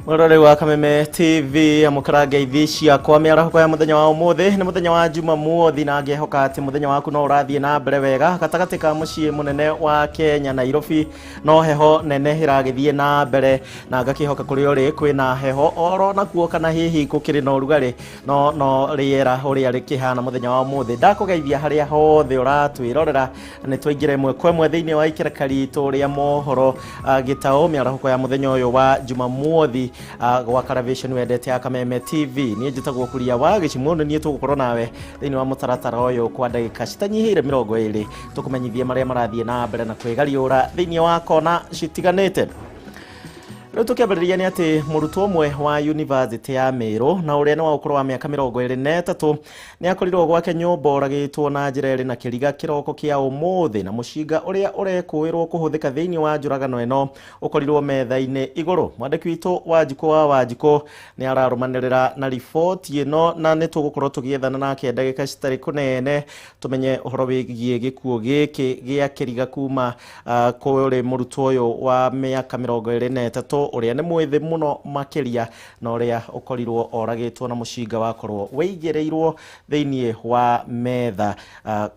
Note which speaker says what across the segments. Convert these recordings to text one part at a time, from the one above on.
Speaker 1: Mwĩroreri wa Kameme TV, amũkĩra ngeithi ciakwa mĩarahũko ya mũthenya wa ũmũthĩ. Nĩ mũthenya wa Jumamothi na ngehoka atĩ mũthenya waku no ũrathiĩ na mbere wega. Gatagatĩ ka mũciĩ mũnene wa Kenya, Nairobi, no heho nene ĩragĩthiĩ na mbere, na ngakĩhoka kũrĩa ũrĩ kwĩna heho oro nakuo, kana hihi gũkĩrĩ na ũrugarĩ, no rĩera ũrĩa rĩkĩhana mũthenya wa ũmũthĩ. Ndakũgeithia harĩa hothe ũratwĩrorera. Nĩ twaingĩra ĩmwe kwa ĩmwe thĩinĩ wa ikereka ritũ rĩa mohoro gĩtaũ mĩarahũko ya mũthenya ũyũ wa Jumamothi gwa Karavation wendete ya Kameme TV. Niĩ njĩtagwo Kuria wa Gĩcimũ, nĩ niĩ tũgũkorwo nawe thĩinĩ wa mũtaratara ũyũ kwa ndagĩka citanyihĩire 20, tũkũmenyithie marĩa marathiĩ na mbere na kwĩgariũra thĩinĩ wa kona citiganĩte. Rĩu tũkĩambĩrĩria nĩ atĩ mũrutwo ũmwe wa yunivasĩtĩ ya Meru, na ũrĩa nĩ wa ũkũrũ wa mĩaka 23, nĩ akorirwo gwake nyũmba oragĩtwo na njĩra ĩrĩ na kĩriga kĩroko kĩa ũmũthĩ, na mũcinga ũrĩa ũrekũĩrwo kũhũthĩka thĩinĩ wa njũragano ĩno ũkorirwo metha-inĩ igũrũ. Mwandĩki witũ Wanjikũ wa Wanjikũ nĩ ararũmanĩrĩra na riboti ĩno, na nĩ tũgũkorwo tũgĩethana nake ndagĩka citarĩ kũnene tũmenye ũhoro wĩgiĩ gĩkuũ gĩkĩ gĩa kĩriga kuma kũrĩ mũrutwo ũyũ wa mĩaka 23, ũrĩa nĩ mwĩthĩ mũno makĩria, na ũrĩa ũkorirwo oragĩtwo na mũcinga wakorwo wĩigĩrĩirwo thĩinĩ wa metha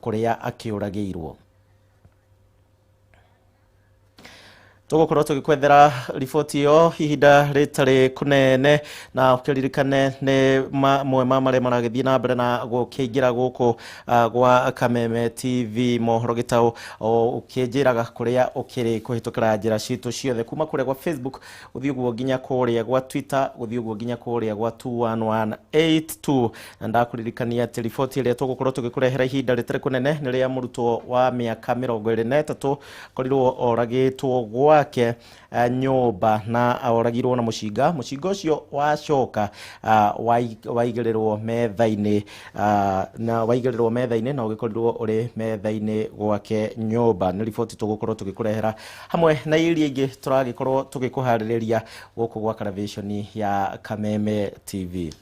Speaker 1: kũrĩa akĩũragĩirwo. Tũgũkorwo tũgĩkwethera riboti ĩyo ihinda rĩtarĩ kũnene, na ũkĩririkane nĩ mamwe ma marĩa maragĩthiĩ na mbere na gũkĩingĩra gũkũ gwa Kameme TV mohoro gĩtaũ, ũkĩnjĩraga kũrĩa ũkĩrĩ kũhĩtũkĩra njĩra citũ ciothe, kuma kũrĩa gwa Facebook gũthiĩ ũguo nginya kũrĩa gwa Twitter, gũthiĩ ũguo nginya kũrĩa gwa 21182. Na ndakũririkania atĩ riboti ĩrĩa tũgũkorwo tũgĩkũrehera ihinda rĩtarĩ kũnene nĩ rĩa mũrutwo wa mĩaka 23 korirwo oragĩtwo gwake nyũmba, na oragirwo na mũcinga. Mũcinga ũcio wacoka waigĩrĩrwo metha-inĩ, na waigĩrĩrwo metha-inĩ na ũgĩkorirwo ũrĩ metha-inĩ gwake nyũmba. Nĩ riboti tũgũkorwo tũgĩkũrehera hamwe na iria ingĩ tũragĩkorwo tũgĩkũharĩrĩria gũkũ gwa Karavĩconi ya Kameme TV.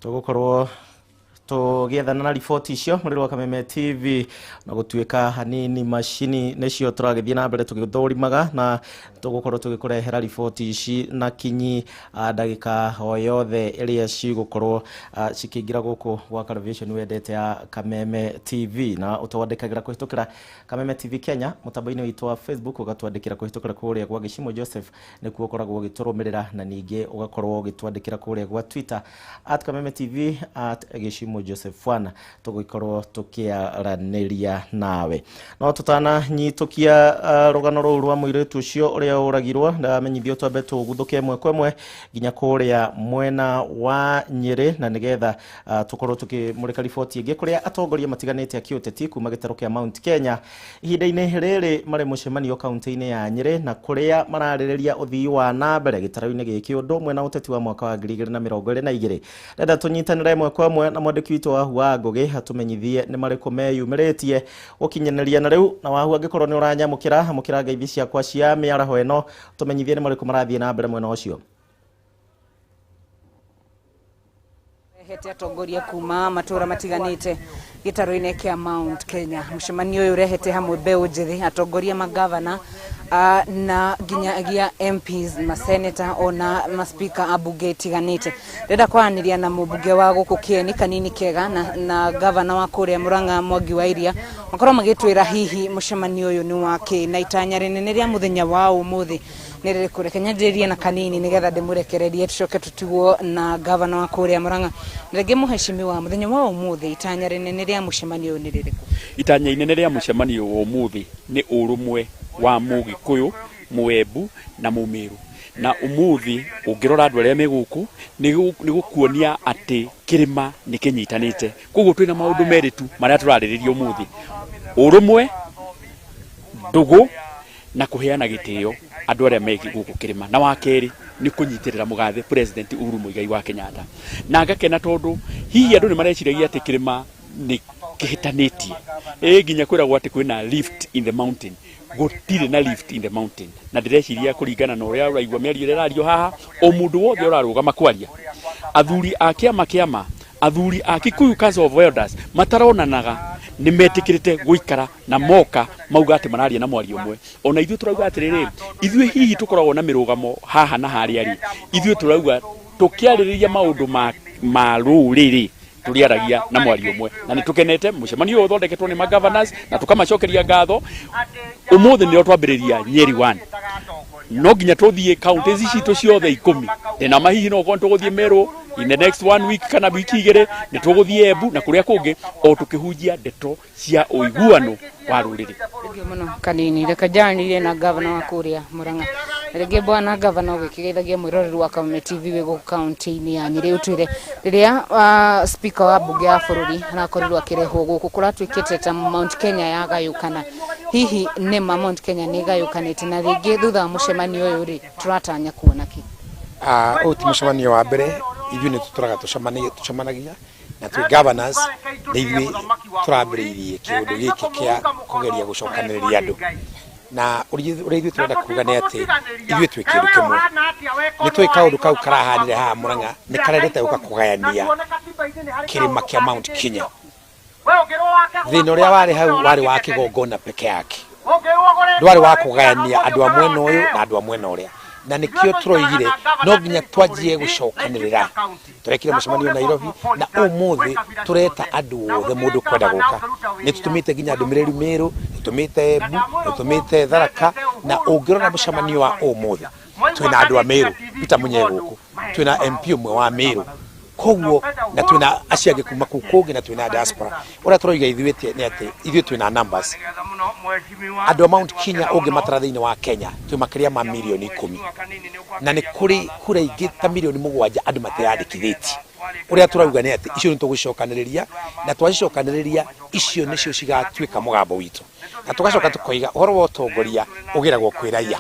Speaker 1: Tũgũkorwo tũgĩethana na riboti icio mũrĩ rwa Kameme TV, na gũtuĩka hanini macini nĩcio tũragĩthiĩ na mbere tũgĩthũrimaga, na tũgũkorwo tũgĩkũrehera riboti ici na kinyi ndagĩka o yothe ĩrĩa cigũkorwo cikĩingĩra gũkũ gwa Karavĩconi wendete ya Kameme TV. Na ũtwandĩkagĩra kũhĩtũkĩra Kameme TV Kenya mũtambo-inĩ witũ wa Facebook, ũgatwandĩkĩra kũhĩtũkĩra kũrĩa gwa Gĩcimũ Joseph nĩkuo ũkoragwo ũgĩtũrũmĩrĩra, na ningĩ ũgakorwo ũgĩtwandĩkĩra kũrĩa gwa Twitter @KamemeTV, @GĩcimũJoseph1, tũgĩkorwo tũkĩaranĩria nawe. No tũtananyitũkia rũgano rũu rwa mũirĩtu ũcio ũrĩa ũragirwo, ndamenyithio twambe tũguthũke ĩmwe kwa ĩmwe nginya kũrĩa mwena wa Nyĩrĩ, na nĩgetha tũkorwo tũkĩmũrĩka riboti ĩngĩ kũrĩa atongoria matiganĩte a kĩũteti kuma gĩtarũ kĩa Mount Kenya ihinda-inĩ rĩrĩ marĩ mũcemanio kaunti-inĩ ya Nyĩrĩ, na kũrĩa mararĩrĩria ũthii wa na mbere gĩtarũ-inĩ gĩkĩ ũndũ ũmwe na ũteti wa mwaka wa 2022. Ndenda tũnyitanĩre ĩmwe kwa ĩmwe na mwandĩki witũ Wahu wa Ngũgĩ atũmenyithie nĩ marĩkũ meyumĩrĩtie gũkinyanĩria na rĩu. Na Wahu, angĩkorwo nĩ ũranyamũkĩra, amũkĩra ngeithi ciakwa cia mĩaraho ĩno, tũmenyithie nĩ marĩkũ marathiĩ na mbere mwena ũcio.
Speaker 2: Rehete atongoria kuma matũra matiganĩte gĩtarũ-inĩ kĩa Mount Kenya. Mũcemanio ũyũ ũrehete hamwe mbeũ njĩthĩ, atongoria, magavana na nginyagia MPs, maseneta ona maspika a mbunge itiganĩte. Ndĩrenda kwaranĩria na mũmbunge wa gũkũ Kĩeni Kanini Kega na gavana wa kũrĩa Murang'a Mwangi wa Iria, makorwo magĩtwĩra hihi mũcemanio ũyũ nĩ wa kĩ na itanya rĩnene rĩa mũthenya wa ũmũthĩ nĩ rĩrĩkũ. Reke nyanjĩrĩrie na Kanini nĩgetha ndĩmũrekererie tũcoke tũtigwo na gavana wa kũrĩa Murang'a. Rĩngĩ mũhecimiwa, mũthenya wa ũmũthĩ itanya rĩnene rĩa mũcemanio ũyũ nĩ rĩrĩkũ?
Speaker 3: Itanya inene rĩa mũcemanio wa ũmũthĩ nĩ ũrũmwe wa Mũgĩkũyũ, Mũembu na Mũmĩrũ. Na ũmũthĩ ũngĩrora andũ arĩa me gũkũ nĩ gũkuonia atĩ kĩrĩma nĩ kĩnyitanĩte. Koguo twĩna maũndũ merĩ tu marĩa tũrarĩrĩria ũmũthĩ, ũrũmwe, ndũgũ na kũheana gĩtĩo andũ arĩa me gũkũ kĩrĩma. Na wa kerĩ nĩ kũnyitĩrĩra mũgathe President Uhuru Muigai wa Kenyatta. Na ngakena tondũ hihi andũ nĩ mareciragia atĩ kĩrĩma nĩ kĩhĩtanĩtie, ĩ nginya kwĩragwo atĩ kwĩna lift in the mountain. Gũtirĩ na lift in the mountain. Na ndĩreciria kũringana na ũrĩa ũraigua mĩario ĩrĩa ĩrario haha, o mũndũ wothe ũrarũgama kwaria, athuri a kĩama kĩama, athuri a Kikuyu Council of Elders mataronanaga. Nĩ metĩkĩrĩte gũikara na moka mauga atĩ mararia na mwario ũmwe. Ona ithuĩ tũrauga atĩrĩrĩ, ithuĩ hihi tũkoragwo na mĩrũgamo haha na harĩa rĩ, ithuĩ tũrauga tũkĩarĩrĩria maũndũ ma rũrĩrĩ tũrĩaragia na mwario ũmwe, na nĩ tũkenete mũcemanio ũyũ ũthondeketwo nĩ magovernors na tũkamacokeria ngatho. Ũmũthĩ nĩo twambĩrĩria Nyeri 1, no nginya tũthiĩ counties citũ ciothe 10. Ndĩna ma hihi no ũkorwo tũgũthiĩ Meru in the next one week kana wiki 2, nĩ tũgũthiĩ Embu na kũrĩa kũngĩ, o tũkĩhunjia ndeto cia ũiguano wa rũrĩrĩ.
Speaker 2: Thengiũ mũno. Kanini reke njaranĩrie na gavana wa kũrĩa Murang'a. Rĩngĩ bwana gavana, ũgĩkĩgeithagia mwĩroreri wa Kameme TV wĩ gũkũ kaunti-inĩ ya Nyĩrĩ, ũtwĩre rĩrĩa speaker wa mbunge ya bũrũri arakorirwo akĩrehwo gũkũ, kũratuĩkĩte ta Mount Kenya yagayũkana. Hihi nĩma Mount Kenya nĩ ĩgayũkanĩte? Na rĩngĩ thutha wa mũcemanio ũyũ rĩ, tũratanya kuona kĩ?
Speaker 4: Ũyũ ti mũcemanio wa mbere. Ithuĩ nĩ tũtũraga tũcemanagia na twĩ governors, nĩ ithuĩ tũrambĩrĩirie kĩũndũ gĩkĩ kĩa kũgeria gũcokanĩrĩria andũ, na ũrĩa ithuĩ tũrenda kuga nĩ atĩ ithuĩ twĩ kĩndũ kĩmwe. Nĩ tũĩ kaũndũ kau karahanire haha Murang'a nĩ karendete gũka kũgayania kĩrĩma kĩa Mount Kenya. Thĩna ũrĩa warĩ hau warĩ wa kĩgongona peke yake, ndwarĩ wa kũgayania andũ a mwena ũyũ na andũ a mwena ũrĩa, na nĩkĩo tũroigire no nginya twanjie gũcokanĩrĩra. Tũrekire mũcemanio Nairobi, na ũmũthĩ tũreta andũ othe mũndũ kwenda gũka. Nĩ tũtũmĩte nginya ndũmĩrĩri Meru, tũtũmĩte Embu, tũtũmĩte Tharaka, na ũngĩrora mũcemanio wa ũmũthĩ twĩna andũ a Meru, Peter Munye gũkũ, twĩna MP ũmwe wa Meru, koguo na twĩna acio angĩ kuma kũu kũngĩ, na twĩna diaspora. Ũrĩa tũroiga ithuĩ nĩ atĩ ithuĩ twĩna numbers. Andũ a Mount Kenya ũngĩmatara thĩinĩ wa Kenya twĩ makĩria ma mirioni 10, na nĩ kũrĩ kura ingĩ ta mirioni 7 andũ mateyandĩkithĩtie. Ũrĩa tũrauga nĩ atĩ icio nĩ tũgũcicokanĩrĩria, na twacicokanĩrĩria icio nĩcio cigatuĩka mũgambo witũ, na tũgacoka tũkoiga ũhoro wa ũtongoria ũgeragwo kwĩ raia.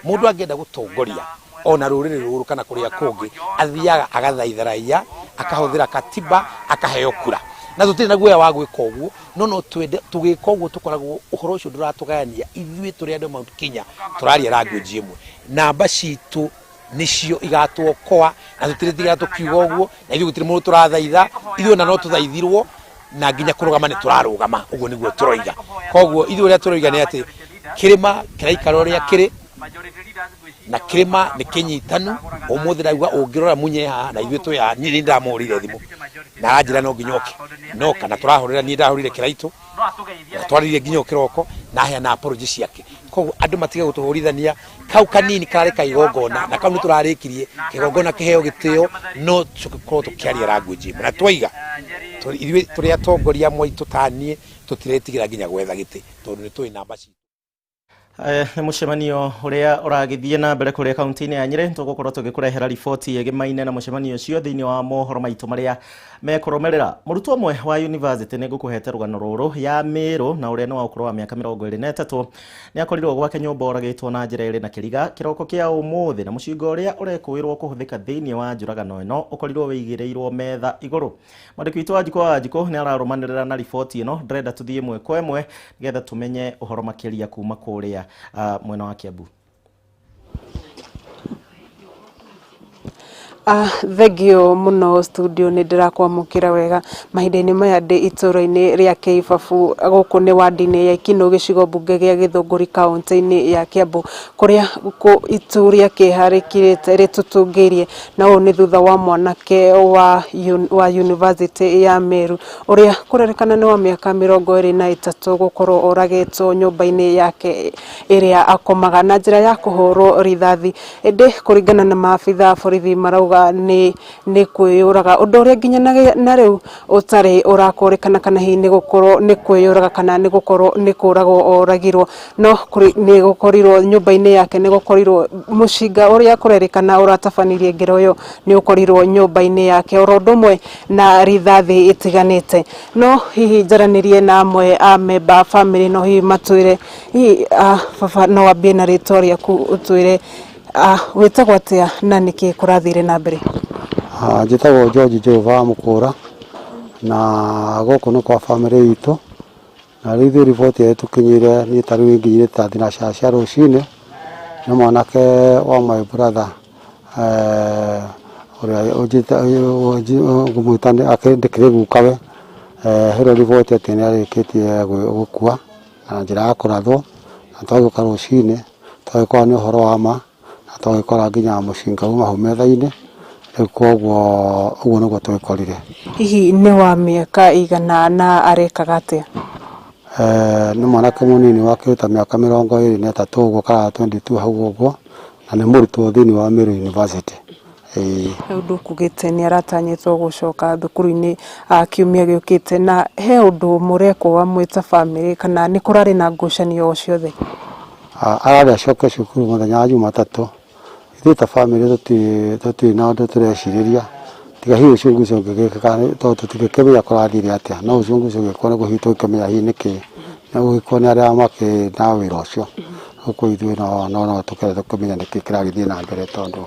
Speaker 4: Mũndũ angĩenda gũtongoria ona rũrĩrĩ rũrũ kana kũrĩa kũngĩ, athiaga agathaitha raia, akahũthĩra katiba, akaheo kura, na tũtirĩ na guoya wa gwĩka ũguo. No twende tũgĩka ũguo tũkoragwo ũhoro ũcio ndũratũgayania. Ithuĩ tũrĩ andũ a Mount Kenya tũraria language ĩmwe, namba citũ nĩcio igatuokoa, na tũtirĩtigaga tũkiuga ũguo. Na ithuĩ gũtirĩ mũndũ tũrathaitha, ithuĩ ona no tũthaithirwo, na nginya kũrũgama nĩ tũrarũgama. Ũguo nĩguo tũroiga. Koguo ithuĩ ũrĩa tũroiga nĩ atĩ kĩrĩma kĩraikara ũrĩa kĩrĩ, na kĩrĩma nĩ kĩnyitanu. Ũmũthĩ ndauga ũngĩrora Munye haha na ithuĩ twĩ haha, niĩ nĩ ndamũhũrĩire thimũ na aranjĩra no nginya oke, noka na tũrahũrĩra. Niĩ ndahũrĩire Kĩraitũ na twarĩire nginya o kĩroko na aheana apology ciake. Koguo andũ matige gũtũhũrithania. Kau kanini karĩ ka igongona, na kau nĩ tũrarĩkirie kĩgongona kĩheo gĩtĩo, no tũkorwo tũkĩaria language ĩmwe. Na twaiga ithuĩ tũrĩ atongoria amwe aitũ ta niĩ tũtiretigĩra nginya gwetha gĩtĩ tondũ nĩ tũĩ namba citũ.
Speaker 1: Nĩ mũcemanio ũrĩa ũragĩthiĩ na mbere kũrĩa kaunti-inĩ ya Nyĩrĩ. Tũgũkorwo tũgĩkũrehera riboti ĩgĩmaine na mũcemanio ũcio thĩinĩ wa mohoro maitũ marĩa mekũrũmĩrĩra. Mũrutwo ũmwe wa university nĩ ngũkũhete rũgano rũrũ ya Meru, na ũrĩa nĩ wa ũkũrũ wa mĩaka 23, nĩ akorirwo gwake nyũmba oragĩtwo na njĩra ĩrĩ na kĩriga kĩroko kĩa ũmũthĩ, na mũcinga ũrĩa ũrekũĩrwo kũhũthĩka thĩinĩ wa njũragano ĩno ũkorirwo wĩigĩrĩirwo metha igũrũ. Mwandĩki witũ wa Njikũ wa Njikũ nĩ ararũmanĩrĩra na riboti ĩno. Ndĩrenda tũthiĩ ĩmwe kwa ĩmwe nĩgetha tũmenye ũhoro makĩria kuma kũrĩa mwena wa Kiambu.
Speaker 5: Thengio mũno studio, nĩ ndĩrakwamũkĩra wega. Mahinda-inĩ maya ndĩ itũũra-inĩ rĩa Kĩibabu, gũkũ nĩ wandi-inĩ ya Ikinũ, gĩcigo mbunge gĩa Gĩthũngũri, kaũntĩ-inĩ ya Kiambu, kũrĩa itu rĩa kĩeha rĩkirĩte rĩtũtungĩirie, na ũũ nĩ thutha wa mwanake wa university ya Meru ũrĩa kũrerĩkana nĩ wa mĩaka 23 gũkorwo oragĩtwo nyũmba-inĩ yake ĩrĩa akomaga na njĩra ya kũhũrwo rithathi. Ĩndĩ kũringana na maabitha a borithi marauga nĩ kwĩyũraga, ũndũ ũrĩa nginya na rĩu ũtarĩ ũrakũrĩkana kana hihi nĩ gũkorwo nĩ kwĩyũraga kana nĩ gũkorwo nĩ kũragwo oragirwo. No nĩ gũkorirwo nyũmba-inĩ yake nĩ gũkorirwo mũcinga ũrĩa kũrerĩkana ũratabanirie ngero ĩyo nĩ ũkorirwo nyũmba-inĩ yake, oro ũndũ ũmwe na rithathi itiganĩte. No hihi njaranĩrie na amwe a memba a famĩlĩ, no hihi matwĩre hihi. Baba, no wambie na rĩtwa rĩaku, ũtwĩre wĩtagwo atĩa na nĩkĩ kũrathire na mbere?
Speaker 6: Njĩtagwo George Jehova Mũkũra, na gũkũ nĩ kwa bamĩrĩ itũ, na rĩu ithuĩ riboti ĩrĩa ĩtũkinyĩire, niĩ ta rĩu ĩnginyĩire ta thinacara cia rũcinĩ, nĩ mwanake wa my brother ũrĩa ngũmwĩta ndĩkĩrĩ gukawe. Hero riboti atĩ nĩ arĩkĩtie gũkua na njĩra ya kũrathwo, na twagĩũka rũcinĩ twagĩkora nĩ ũhoro wa ma, na twagĩkora nginya mũcinga uma hau metha-inĩ. Rĩu koguo ũguo nĩguo twĩkorire.
Speaker 5: Hihi nĩ wa mĩaka igana na arekaga atĩa?
Speaker 6: Nĩ mwanake mũnini wakĩruta mĩaka 23 ũguo kana 22 hau ũguo, na nĩ mũrutwo thĩinĩ wa Meru University.
Speaker 5: He ũndũ ũkugĩte nĩ aratanyĩtwo gũcoka thukuru-inĩ kiumia gĩũkĩte, na he ũndũ mũrekwo wa mwĩ ta bamĩrĩ kana nĩ kũrarĩ na ngucanio o ciothe?
Speaker 6: Ararĩ acoke cukuru mũthenya wa Jumatatũ. Ithuĩ ta bamĩrĩ tũtirĩ na ũndũ tũrecirĩria, tiga hihi ũcunguzi ũngĩgĩkĩka, tondũ tũtingĩkĩmenya kũrathire atĩa, no ũcunguzi ũngĩkorwo nĩguo hihi tũngĩkĩmenya hihi nĩkĩ, na gũgĩkorwo nĩ arĩa makĩrĩ na wĩra ũcio. Gũkũ ithuĩ no tũkĩenda tũkĩmenya nĩkĩ kĩragĩthiĩ na mbere tondũ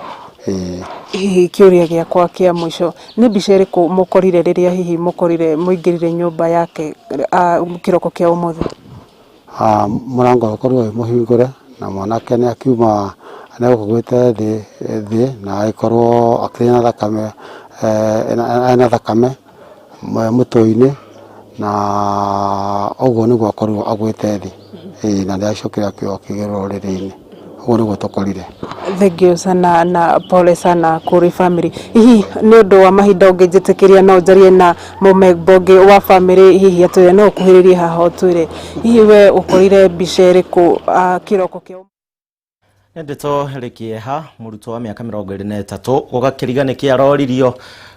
Speaker 5: Hihi kĩũria gĩakwa kĩa mũico, nĩ mbica ĩrĩkũ mũkorire rĩrĩa hihi mũkorire mũingĩrire nyũmba yake kĩroko kĩa ũmũthĩ?
Speaker 6: Mũrango ũkorirwo wĩ mũhingũre na mwanake nĩ akiuma nĩ agũkũgwĩte thĩ na agĩkorwo akĩrĩ na thakame, ena thakame mũtwe-inĩ, na ũguo nĩguo akorirwo agwĩte thĩ, na nĩ acokire akĩgĩrwo rũrĩrĩ-inĩ. Ũguo nĩguo tũkorire.
Speaker 5: Thank you sana na pole sana kũrĩ family. Hihi nĩ ũndũ wa mahinda ũngĩnjĩtĩkĩria no njarie na mũmemba ũngĩ wa family, hihi atwĩre, no ũkuhĩrĩrie haha ũtwĩre hihi we ũkorire mbica ĩrĩkũ kĩroko kĩa
Speaker 1: Nĩ ndeto ĩrĩ kĩeha, mũrutwo wa mĩaka 23 gũgakĩriga nĩkĩ aroririo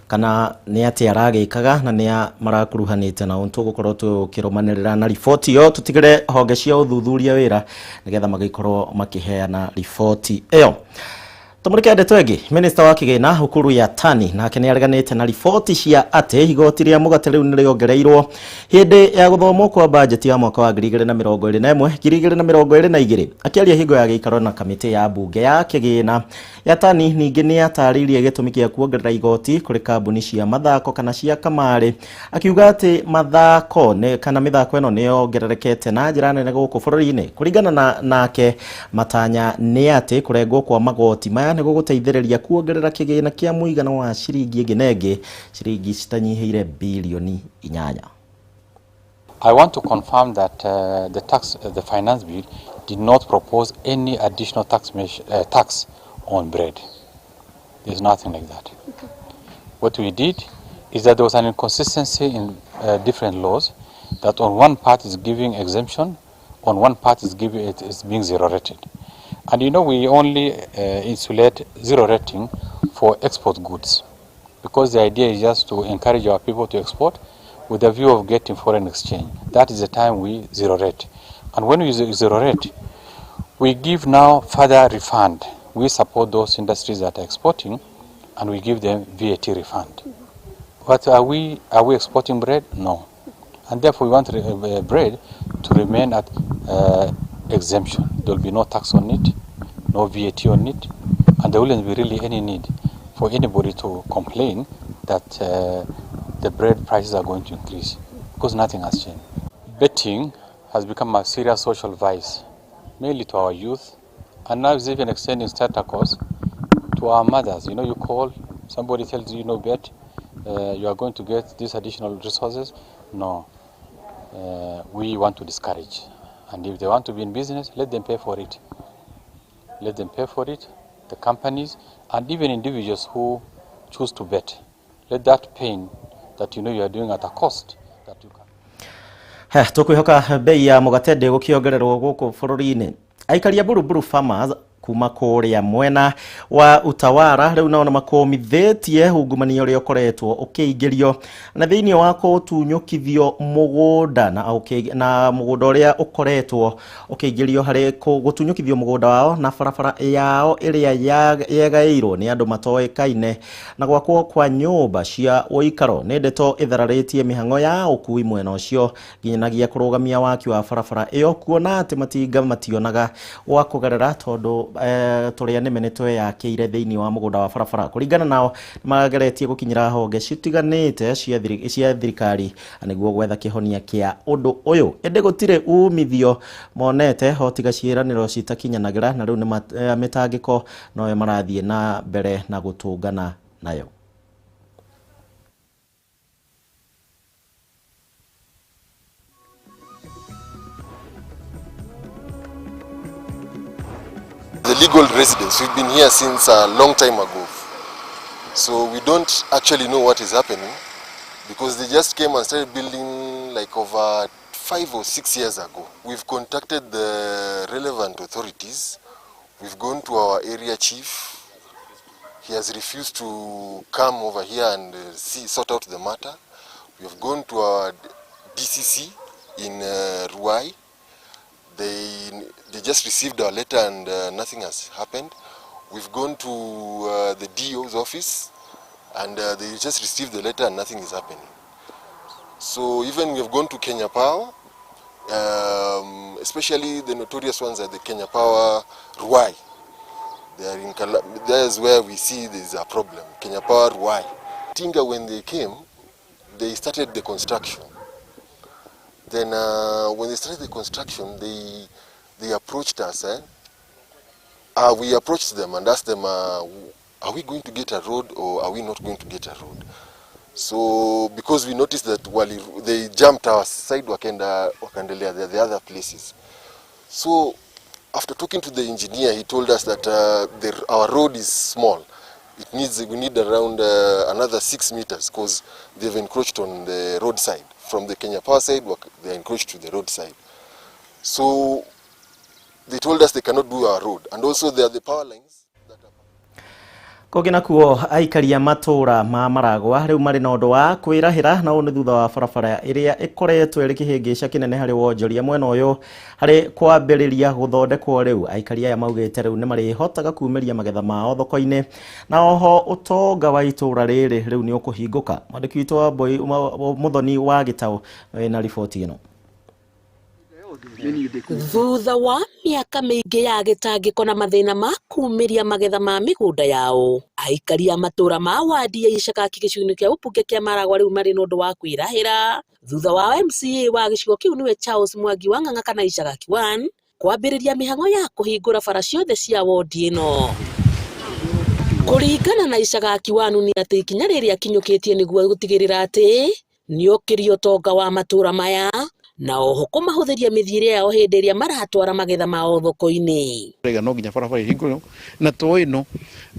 Speaker 1: kana nĩ atĩa aragĩkaga na nĩa marakuruhanĩte na ũndũ tũgũkorwo tũkĩrũmanĩrĩra na riboti ĩyo, tũtigĩre honge cia ũthuthuria wĩra nĩgetha magĩkorwo makĩheana riboti ĩyo. Tũmũrĩke ndeto ĩngĩ. Minista wa kĩgĩna Ukur Yatani nake nĩ areganĩte na riboti cia atĩ igoti rĩa mũgate rĩu nĩ rĩongereirwo hĩndĩ ya gũthomwo kwa bajeti ya mwaka wa 2021 2022. Akĩaria hingo ya gĩikaro na kamĩtĩ ya mbunge ya kĩgĩna, Yatani ningĩ nĩ atarĩirie gĩtũmi gĩa kuongerera igoti kũrĩ kambuni cia mathako kana cia kamarĩ, akiuga atĩ mathako nĩ kana mĩthako ĩno nĩ yongererekete na njĩra nene gũkũ bũrũri-inĩ. Kũringana na nake, matanya nĩ atĩ kũrengwo kwa magoti maya nĩ gũgũteithĩrĩria kuongerera kĩgĩna kĩa mũigana wa ciringi ĩngĩ na ĩngĩ ciringi citanyihĩire bilioni 8.
Speaker 7: I want to confirm that the finance bill did not propose any additional tax on bread. There's nothing like that. What we did is that there was an inconsistency in different laws, that on one part is giving exemption, on one part is giving it is being zero rated. And we only insulate zero rating for export goods, because the idea is just to encourage our people to export with the view of getting foreign exchange. That is the time we zero rate. And when we zero rate, we give now further refund. We support those industries that are exporting, and we give them VAT refund. But are we exporting bread? No. And therefore we want bread to remain at exemption. There will be no tax on it, no VAT on it, and there wouldn't be really any need for anybody to complain that the bread prices are going to increase, because nothing has changed. Betting has become a serious social vice, mainly to our youth, and now it's even extending tentacles to our mothers. You call, somebody tells you, no bet, you are going to get these additional resources. No, we want to discourage. And if they want to be in business, let them pay for it. Let them pay for it, the companies, and even individuals who choose to bet. Let that pain that you know you are doing at a cost that you can.
Speaker 1: He, tũkwĩhoka bei ya mũgate ndĩgũkĩongererwo gũkũ bũrũri-inĩ. Aikari a Buruburu Farmers kuma kũrĩa mwena wa Utawara rĩu nao nĩmakũmithĩtie ungumania ũrĩa ũkoretwo ũkĩingĩrio na thĩinĩ wa gũtunyũkithio mũgũnda na mũgũnda ũrĩa ũkoretwo ũkĩingĩrio harĩ gũtunyũkithio mũgũnda wao na barabara yao ĩrĩa yegaĩirwo nĩ andũ matoĩkaine na gwakwo kwa nyũmba cia ũikaro. Nĩ ndeto ĩthararĩtie mĩhang'o ya ũkui mwena ũcio nginyagia kũrũgamia waki wa barabara ĩyo, kuona atĩ matinga mationaga gwa kũgerera tondũ tũrĩa nĩme nĩ tweyakĩire thĩinĩ wa mũgũnda wa barabara. Kũringana nao, nĩmageretie gũkinyĩra honge citiganĩte cia thirikari nĩguo gwetha kĩhonia kĩa ũndũ ũyũ, ĩndĩ gũtirĩ umithio monete ho tiga ciĩranĩro citakinyanagĩra, na rĩu nĩ mĩtangĩko noyo marathiĩ na mbere na gũtũngana nayo.
Speaker 8: the legal residents. We've been here since a long time ago. So we don't actually know what is happening because they just came and started building like over 5 or 6 years ago. We've contacted the relevant authorities. We've gone to our area chief. He has refused to come over here and see, sort out the matter. We have gone to our DCC in Ruai. They just received our letter and nothing has happened. We've gone to the DO's office and they just received the letter and nothing is happening. So even we have gone to Kenya Power, especially the notorious ones at the Kenya Power Ruai. They are in There's where we see there's a problem. Kenya Power Ruai. Tinga, when they came, they started the construction. Then when they started the construction, they approached us. Eh? We approached them and asked them, are we going to get a road or are we not going to get a road? So because we noticed that while they jumped our side, wakaenda wakaendelea the other places. So after talking to the engineer, he told us that our road is small. It needs we need around another 6 meters because they've encroached on the roadside. From the Kenya Power side, they encroached to the roadside. So they told us they cannot do our road, and also there are the power lines.
Speaker 1: Kũngĩ nakuo, aikari a matũra ma Maragwa rĩu marĩ na ũndũ wa kwĩrahĩra, na ũũ nĩ thutha wa barabara ĩrĩa ĩkoretwo ĩrĩ kĩhĩngĩca kĩnene harĩ wonjoria mwena ũyũ harĩ kwambĩrĩria gũthondekwo. Rĩu aikari aya maugĩte rĩu nĩ marĩhotaga kumĩria magetha mao thoko-inĩ, na oho ũtonga wa itũra rĩrĩ rĩu nĩ ũkũhingũka. Mwandĩki witũ wa Mbui Mũthoni wa Gĩtaũ wĩna riboti ĩno.
Speaker 9: Thutha wa mĩaka mĩingĩ ya gĩtangĩko na mathĩna ma kumĩria magetha ma mĩgũnda yao, aikari a matũra ma wadi ya Icakaki gĩcigo-inĩ kĩa ũmbunge kĩa Maragwa rĩu marĩ na ũndũ wa kwĩrahĩra thutha wa MCA wa gĩcigo kĩu, nĩwe Charles Mwangi wa Ng'ang'a kana Icagaki 1, kwambĩrĩria mĩhang'o ya kũhingũra bara ciothe cia wondi ĩno. Kũringana na Icagaki 1, nĩ atĩ ikinya rĩrĩ akinyũkĩtie nĩguo gũtigĩrĩra atĩ nĩokĩria ũtonga wa matũra maya na oho kũmahũthĩria mĩthiĩre yao hĩndĩ ĩrĩa maratwara magetha mao thoko-inĩ.
Speaker 10: Rega no nginya barabara ihingũrwo na to ĩno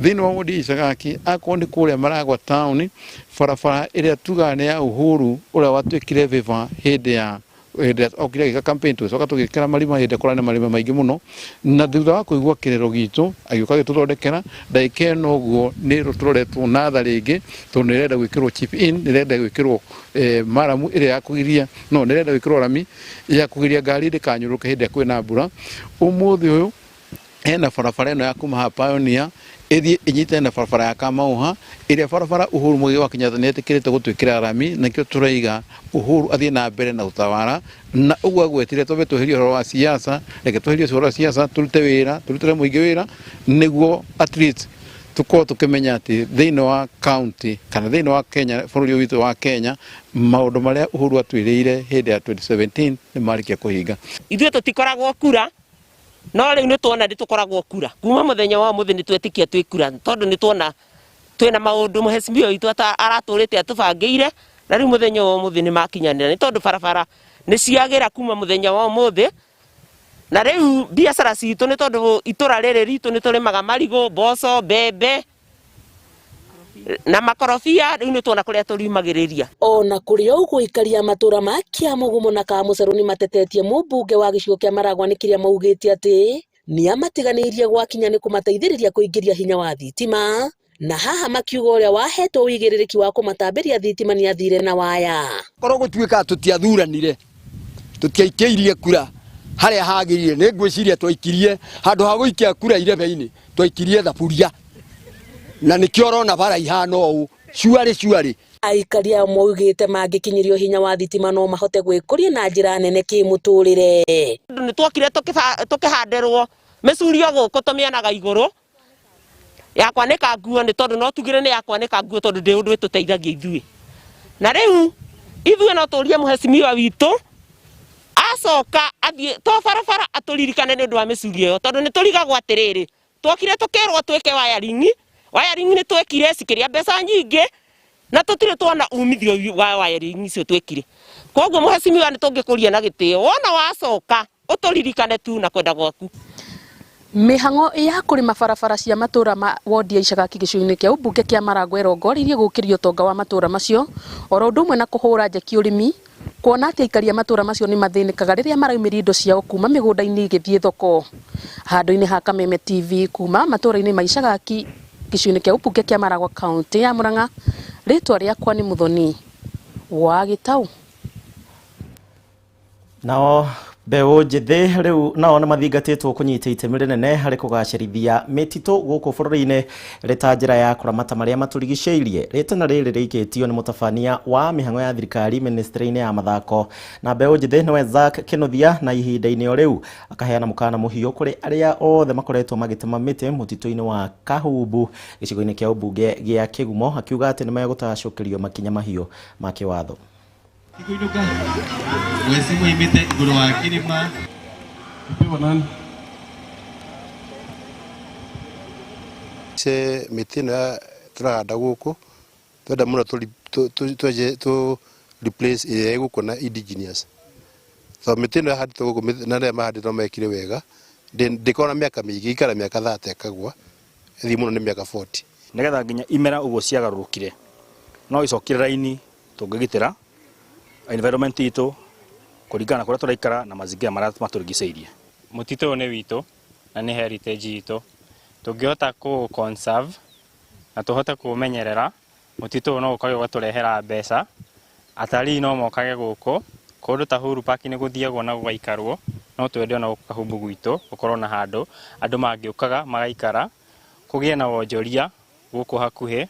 Speaker 10: thĩinĩ wa wodi ya Icagaki, akorwo nĩ kũrĩa Maragwa town, barabara ĩrĩa tugaga nĩ ya Uhuru ũrĩa watuĩkire veva hĩndĩ ĩrĩa okire agĩka campaign, tũgĩcoka tũgĩkĩra marima hĩndĩ ĩrĩa kũrarĩ na marima maingĩ mũno, na thutha wa kũigua kĩrĩro gitũ agĩũka agĩtũthondekera. Ndagĩka ĩno ũguo nĩ tũroretwo natha rĩngĩ tondũ nĩ ĩrenda gwĩkĩrwo chip in, nĩ ĩrenda gwĩkĩrwo maramu ĩrĩa ya kũgiria, no nĩ ĩrenda gwĩkĩrwo rami ya kũgiria ngari ndĩkanyũrũke hĩndĩ ĩrĩa kwĩna mbura. Ũmũthĩ ũyũ hena barabara ĩno ya kuma haha Pioneer ĩthiĩ ĩnyitane na barabara ya Kamauha, ĩrĩa barabara Uhuru Muigai wa Kenyatta nĩ etĩkĩrĩte gũtwĩkĩra rami, na nĩkĩo tũraiga Uhuru athiĩ na mbere na ũtawara na ũguo agwetire. Twambe tweherie ũhoro wa siasa, reke tweherie ũhoro wa siasa, tũrute wĩra, tũrutĩre mũingĩ wĩra, nĩguo at least tũkorwo tũkĩmenya atĩ thĩinĩ wa county kana thĩinĩ wa Kenya, bũrũri ũyũ witũ wa Kenya, maũndũ marĩa Uhuru atwĩrĩire hĩndĩ ya 2017 nĩ marĩkia kũhinga.
Speaker 11: Ithuĩ tũtikoragwo kura, no rĩu nĩ tuona nĩ tũkoragwo kura. Kuma mũthenya wa ũmũthĩ nĩ twetĩkia twĩ kura, tondũ nĩ tuona twĩna maũndũ mũhecimiwa witũ aratũrĩte atũbangĩire, na rĩu mũthenya wa ũmũthĩ nĩ makinyanĩra, nĩ tondũ barabara nĩ ciagĩra kuma mũthenya wa ũmũthĩ. Na rĩu biacara citũ, nĩ tondũ itũra rĩrĩ ritũ nĩ tũrĩmaga marigũ, mboco, mbembe na makorobia, rĩu nĩ tuona kũrĩa tũriumagĩrĩria.
Speaker 9: Ona kũrĩ o ũguo, aikari a matũra ma Kĩamũgumo na Kamũcerũ nĩ matetetie mũmbunge wa gĩcigo kĩa Maragwa nĩ kĩrĩa maugĩte atĩ nĩ amatiganĩirie gwakinya nĩ kũmateithĩrĩria kũingĩria hinya wa thitima, na haha makiuga ũrĩa wahetwo ũigĩrĩrĩki wa kũmatambĩria thitima nĩ athire na waya.
Speaker 12: Korwo gũtuĩka tũtiathuranire, tũtiaikĩirie kura harĩa hagĩrĩire, nĩ ngwĩciria twaikirie handũ ha gũikia kura irebe-inĩ, twaikirie thaburia, na nĩkĩo ũrona bara ihana ũũ cuarĩ cuarĩ.
Speaker 9: Aikari ao maugĩte mangĩkinyĩrio hinya wa thitima no mahote gwĩkũria na njĩra nene kĩmũtũrĩre.
Speaker 11: Nĩ twokire tũkĩhandĩrwo mĩcurio gũkũ tũmĩonaga igũrũ ya kwanĩka nguo, nĩ tondũ no tugire nĩ ya kwanĩka nguo, tondũ ndĩ ũndũ ĩtũteithagia ithuĩ. Na rĩu ithuĩ no tũrie mũhecimiwa witũ acoka athiĩ to barabara atũririkane nĩ ũndũ wa mĩcurio ĩyo, tondũ nĩ tũrigagwo atĩrĩrĩ, twokire tũkĩrwo twĩke wiring. Wiring nĩ twekire cikĩrĩa mbeca nyingĩ, na tũtirĩ tuona umithio wa wiring icio twekire. Koguo mũhecimiwa, nĩ tũngĩkũria na gĩtĩo, wona wacoka ũtũririkane tu na kwenda gwaku.
Speaker 5: Mĩhang'o ya kũrĩma barabara cia matũra ma wodi ya Icagaki gĩcigo-inĩ kĩa ũmbunge kĩa Maragwa ĩrongoreirie gũkĩria ũtonga wa matũra macio oro ũndũ ũmwe na kũhũra njeki ũrĩmi kuona atĩ aikari a matũra macio nĩ mathĩnĩkaga rĩrĩa maraumĩria indo ciao kuma mĩgũnda-inĩ igĩthiĩ thoko. Handũ-inĩ ha Kameme TV kuma matũra-inĩ ma Icagaki gĩcigo-inĩ kĩa ũmbunge kĩa Maragwa kaunti ya Murang'a, rĩtwa rĩakwa nĩ Muthoni wa Gĩtau.
Speaker 1: Nao mbeũ njĩthĩ rĩu nao nĩ mathingatĩtwo kũnyita itemi rĩnene harĩ kũgacĩrithia mĩtitũ gũkũ bũrũri-inĩ ĩrĩ ta njĩra ya kũramata marĩa matũrigicĩirie. Rĩtana rĩrĩ rĩikĩtio nĩ mũtabania wa mĩhang'o ya thirikari ministry-inĩ ya mathako na mbeũ njĩthĩ nĩwe Zack Kinuthia, na ihinda-inĩ o rĩu akaheana mũkana mũhiũ kũrĩ arĩa othe makoretwo magĩtema mĩtĩ mũtitũ-inĩ wa Kahumbu gĩcigo-inĩ kĩa ũmbunge gĩa Kĩgumo, akiuga atĩ nĩmegũtacũkĩrio makinya mahiũ ma kĩwatho.
Speaker 13: Ce mĩtĩ ĩno tũrahanda gũkũ twenda mũno tũ replace ĩrĩa ĩgũkũ na indigenous, so mĩtĩ ĩno ĩhandĩtwo gũkũ na arĩa mahandĩtwo mekire wega ndĩkorwo na mĩaka mĩingĩ, ikara mĩaka 30 ĩkagwa, ĩthiĩ mũno nĩ mĩaka 40.
Speaker 14: Nĩgetha nginya imera ũguo ciagarũrũkire no icokire raini tũngĩgitĩra environment itũ kũringana na kũrĩa tũraikara na mazingira marĩa matũrigicĩirie.
Speaker 15: Mũtitũ ũyũ nĩ witũ na nĩ heritage itũ, tũngĩhota kũ conserve na tũhote kũũmenyerera mũtitũ ũyũ no ũkage ũgatũrehera mbeca. Atalii no mokage gũkũ kũndũ ta Uhuru Park nĩ gũthiagwo na gũgaikarwo, no twende ona gũkũ Kahumbu gwitũ gũkorwo na handũ andũ mangĩũkaga magaikara, kũgĩe na wonjoria gũkũ hakuhĩ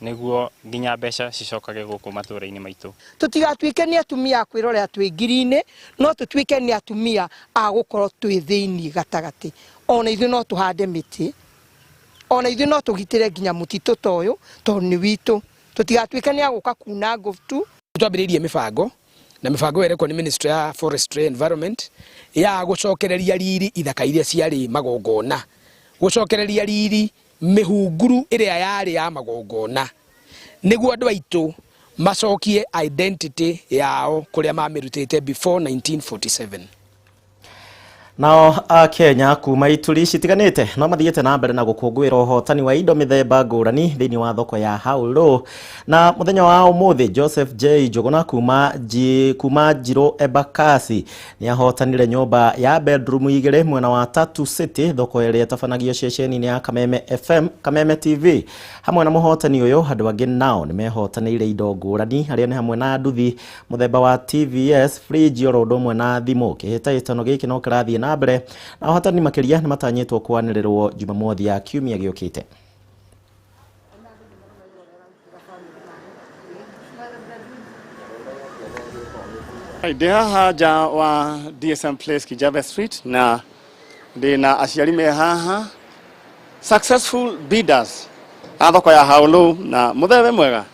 Speaker 15: nĩguo nginya mbeca cicokage gũkũ matũra-inĩ maitũ.
Speaker 16: Tũtigatuĩke nĩ atumia a kwĩrorera twĩ ngiri-inĩ, no tũtuĩke nĩ atumia a gũkorwo twĩ thĩiniĩ gatagatĩ. Ona ithuĩ no tũhande mĩtĩ, ona ithuĩ no tũgitĩre nginya mũtitũ ta ũyũ tondũ nĩ witũ. Tũtigatuĩke nĩ a gũka kuna ngũ tu.
Speaker 17: Twambĩrĩirie mĩbango na mĩbango ĩrekwo nĩ Ministry ya Forestry Environment ya gũcokereria riri ithaka iria ciarĩ magongona, gũcokereria riri mĩhunguru ĩrĩa yarĩ ya magongona, nĩguo andũ aitũ macokie identity yao kũrĩa mamĩrutĩte before 1947.
Speaker 1: Nao a Kenya kuma ituri citiganĩte no mathiĩte na mbere na gũkũngũĩra ũhotani wa indo mĩthemba ngũrani thĩinĩ wa thoko ya Haulu. Na mũthenya wa ũmũthĩ Joseph J Njuguna kuma Njirũ Embakasi nĩ ahotanire nyũmba ya bedroom 2 mwena wa Tatu City, thoko ĩrĩa ĩtabanagio ceceni-inĩ ya Kameme FM, Kameme TV. Hamwe na mũhotani ũyũ andũ angĩ nao nĩmehotanĩire indo ngũrani arĩa nĩ hamwe na nduthi mũthemba wa TVS, fridge oro ũndũ ũmwe na thimũ. Kĩhĩtahĩtano gĩkĩ no kĩrathiĩ na mbere na ahotani makĩria nĩ matanyĩtwo kwanĩrĩrwo Jumamothi ya kiumia gĩũkĩte.
Speaker 18: Ndĩ haha nja wa DSM Place Kijabe Street na ndĩ na aciari me haha successful bidders a thoko ya Haulu. Na mũthee mwega?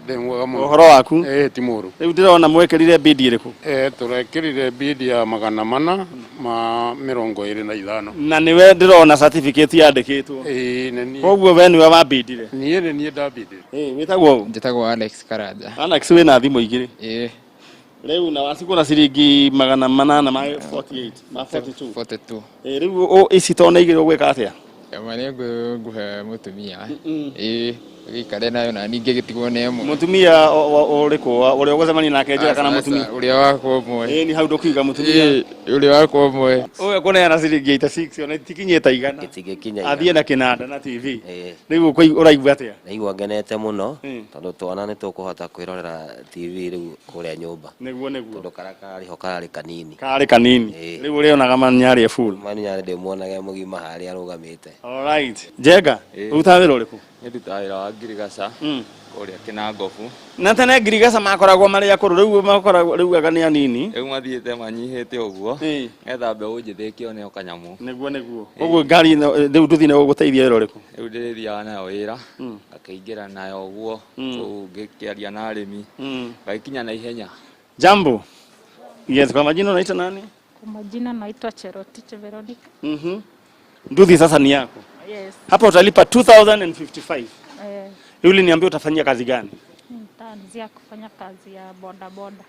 Speaker 19: Ndĩ mwega mũno.
Speaker 18: Ũhoro waku?
Speaker 19: Ti mũru.
Speaker 18: Rĩu ndĩrona mwĩkĩrire bid ĩrĩkũ?
Speaker 19: Tũrekĩrire bid ya 425.
Speaker 18: Na nĩwe ndĩrona certificate yandĩkĩtwo.
Speaker 19: Nĩ niĩ.
Speaker 18: Koguo we nĩwe wabindire?
Speaker 19: Niĩ nĩ niĩ ndabindire.
Speaker 18: Wĩtagwo ũ?
Speaker 20: Njĩtagwo Alex Karanja.
Speaker 18: Alex, wĩna thimũ igĩrĩ?
Speaker 20: Ĩĩ.
Speaker 18: Rĩu na wacigũra ciringi 848 ma 42.
Speaker 20: 42.
Speaker 18: Rĩu ici to nĩ igĩrĩ ũgwĩka atĩa?
Speaker 20: Ĩmwe nĩ ngũhe mũtumia. Ĩĩ, gĩikare nayo na ningĩ gĩtigwo nĩ ĩmwe.
Speaker 18: Mũtumia ũrĩkũ? Ũrĩa ũgũcemania nake njĩra kana mũtumia?
Speaker 20: Ũrĩa wakwa ũmwe.
Speaker 18: Ĩĩ, ni hau ndũkiuga mũtumia.
Speaker 20: Ĩĩ, ũrĩa wakwa ũmwe.
Speaker 18: Ũyũ ekũneana ciringi 86 ona itikinyĩte igana.
Speaker 21: Gĩtingĩkinya
Speaker 18: Athiĩ na kĩnanda na TV. Rĩu ũraigua atĩa?
Speaker 21: Ndaigua ngenete mũno tondũ twana nĩ tũkũhota kwĩrorera TV rĩu kũrĩa nyũmba.
Speaker 18: Nĩguo nĩguo.
Speaker 21: Tondũ karĩa karĩ ho kararĩ kanini.
Speaker 18: Karĩ kanini. Rĩu ũrĩonaga Manyarĩ full.
Speaker 21: Manyarĩ ndĩmuonage mũgima harĩa arũgamĩte.
Speaker 18: All right. Njenga, ũrutaga wĩra ũrĩkũ?
Speaker 22: Niĩ ndutaga wĩra wa ngirigaca kũrĩa Kĩnangobu.
Speaker 18: Na tene ngirigaca makoragwo marĩ akũrũ, rĩu makoragwo rĩu anga nĩ anini.
Speaker 22: Rĩu mathiĩte manyihĩte ũguo nĩgetha mbeũ njĩthĩ ĩkĩone o kanyamũ.
Speaker 18: Nĩguo nĩguo. Ũguo ngari ĩno rĩu nduthi nĩ gũgũteithia wĩra ũrĩkũ?
Speaker 22: Rĩu ndĩrĩthiaga nayo wĩra, ngakĩingĩra nayo ũguo kũu ngĩkĩaria na arĩmi, ngagĩkinya na ihenya.
Speaker 18: Jambo. Yes, kwa majina unaitwa nani?
Speaker 23: Kwa majina naitwa Cherotich Veronica.
Speaker 18: Nduthi sasa ni yako.
Speaker 23: Yes.
Speaker 18: Hapa utalipa 2055. Yule niambia utafanyia kazi gani?
Speaker 23: Nitaanzia kufanya kazi ya boda boda.